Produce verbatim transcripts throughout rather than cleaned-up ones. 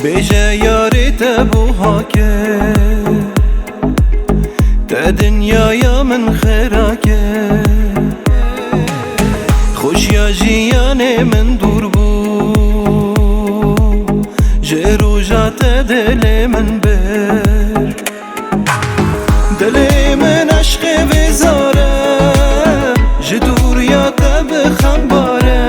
Bêje yarê te bo hake, te dinyaya min xêra ke. Xweşiya jiyanê min dûr bû, ji roja te dilê min bir. Dilê min eşqê vê zare, ji dûriya te bi xembar e.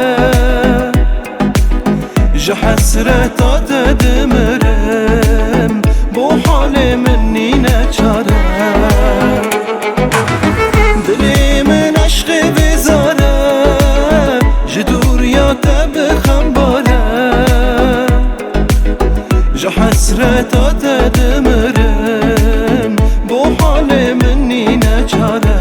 Ji hesreta te dimirim, bo halê min nîne çare. Dilê min eşqê vê zare, ji dûriya te bi xembar e. Ji hesreta te dimirim, bo halê min nîne çare.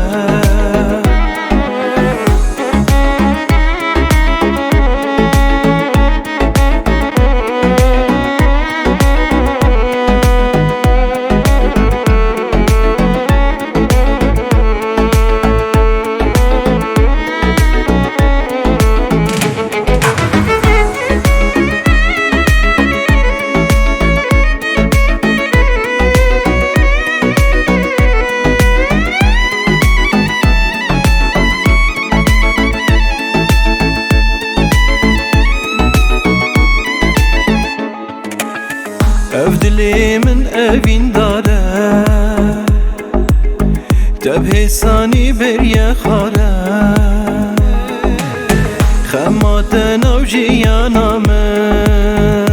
Ev dilê min evîndar e, te bi hêsanî beriye xare. Xema te nav jiyana min,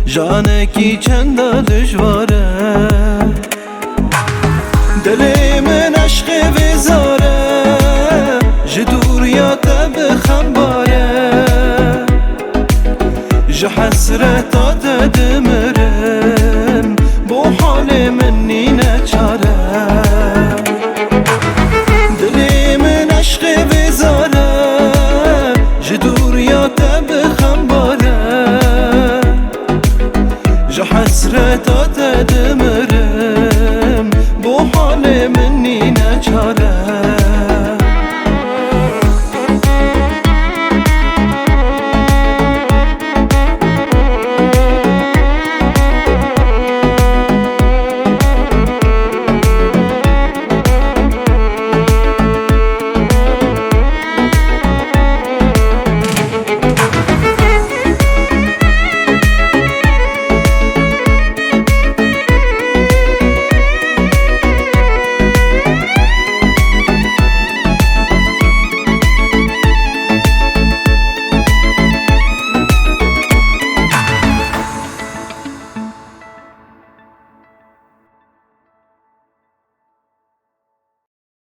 janekî çenda dijwar e. Dilê min eşqê vê zare, ji dûriya te bi xembar e. Ji hesreta te dimirim, bo halê min nîne çare. Dilê min eşqê vê zare, ji dûriya te bi xembar e. Ji hesreta te dimirim,